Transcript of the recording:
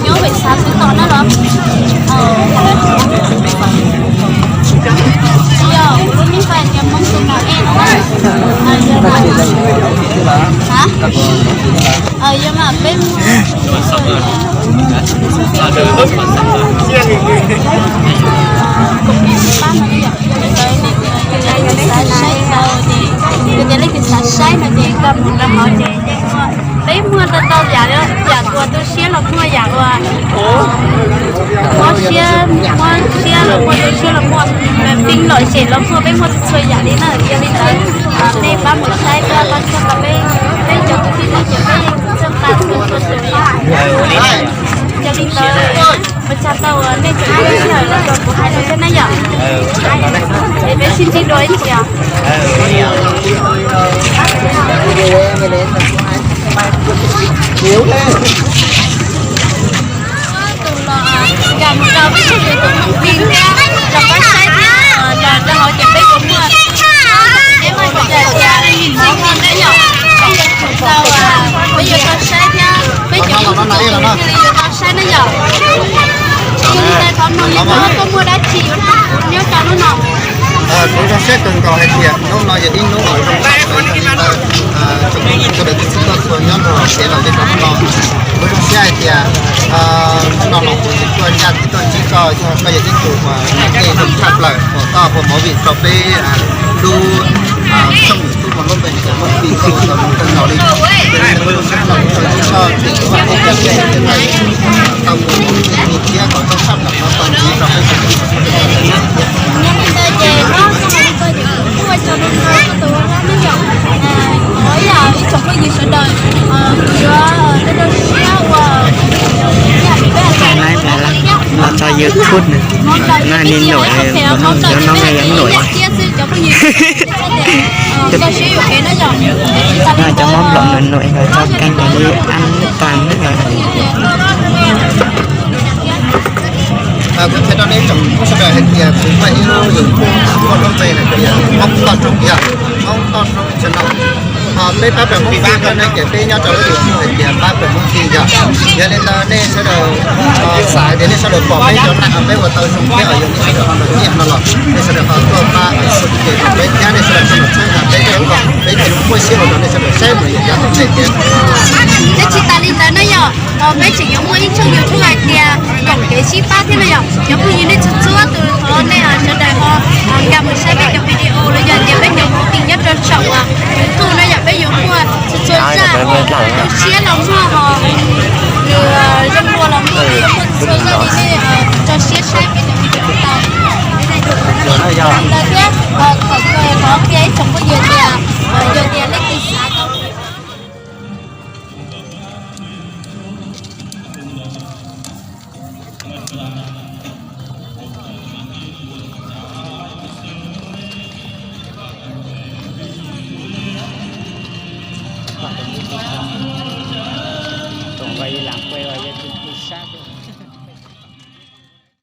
Nyob pem xav xwb tom na los? Tsis yog, kuv lub nij fais tias Hmoob tus no ej no. Yog mas peb mus pab no yom, yog li ntawd nej xav saib tau ces, yog tias leej twg xav saib no ces koj mus rau hauv ces peb muaj tau tau yam, yam uas tu siab los muaj, yam uas mob siab, mob siab los muaj, tu siab los muaj, fij lom zem los muaj, peb muaj txhua txhua yam li na. Yog li ntawd nej pab mus saib thiab pab txhawb nqa peb, peb cov kwv tij no ces peb yeej txhawb nqa txhua txhua tus li. Yog li ntawd ua tsaug tau uas nej tseem tuaj sij hawm los rau kuv hais no thiab na yom. Es peb sib ntsib dua ib ntsis os. Tus los kam mus rau peb tug tus Hmoob Fij thiab rau pab saib thiab los rau hauv ces peb yuav muaj, peb muaj cov yam li no thiab yom. Tau peb yuav tau saib thiab peb cov Hmoob tus tus thiaj li yuav tau saib na yom. Yog li ntawd thov noog li no koj muaj dab tsi yuav nrog kuv nyob rau hnub no? Kuv zoo siab kawg nkaus hais tias hnub no yog ib hnub uas zoo tshaj plaws, sawv daws txhua txhua txhua nyob rau hauv tsev los li rau hnub no. Kuv zoo siab hais tias hnub no los kuv tseem tuaj ncaj tib tuaj ntsib koj, yog koj yog ib tug uas ua teb zoo tshaj plaws uas koj ua movie rau peb lub tshooj YouTube uas lub npe tias Hmoob Fij Xwm tau mus kawg nkaus li. Yog li ntawd kuv zoo siab los kuv tau ntsib koj ces kuv vam thiab cia siab tias koj yuav tau mus ua movie thiab kom zoo tshaj plaws no tau ntsib rau peb txhua tus. Yog li ntawd ces nyob zoo li koj ces kuv kuj ua tsaug ntau ntau koj tus ua hlob na yom. Thov ib yam ib tsoom phooj ywg sawv daws yuav rau rau siab ua Los tso YouTube na, na ni num, nyob no na yom num. Cov mob nplom num num los tso kênh li ăn toàn na. Kuv qhia rau nej tsoom sawv daws hais tias kuv muaj ib lub YouTube muaj lub npe hais tias Hmoob Toj Roob yom, Hmoob Toj Roob channel. Ho peb pab plaws Hmoob Fij no ne ces peb nyob rau lub YouTube hais tias pab plaws Hmoob Fij yom. Yog li ntawd nej sawv daws xav hais tias nej sawv daws pom peb cov neeg peb ua tau zoo thiab os, yog nej sawv daws ho nyiam no los nej sawv daws ho tuaj pab subscribe rau peb thiab nej sawv daws txhawb nqa peb thiab kom peb thiaj li muaj siab ua rau nej sawv daws saib mus li yav tom ntej thiab. Thiab tsis tas li ntawd na yom, peb tseem yuav muaj ib tshooj YouTube hais tias Koom Kev Sib Pab thiab na yom. Cov phooj ywg nej txhua txhua tus thov nej sawv daws ho nkag mus saib peb cov video los yog tias peb cov movie nyob rau saum YouTube na yom, peb yuav muaj txhua txhua zaj, tu siab los muaj, nws zoo dua los muaj, peb yuav muaj txhua txhua zaj li nej tso siab saib peb cov video tau. Ntawd thiab, thov qhia ib tsoom phooj ywg tias yog tias leej twg xav tau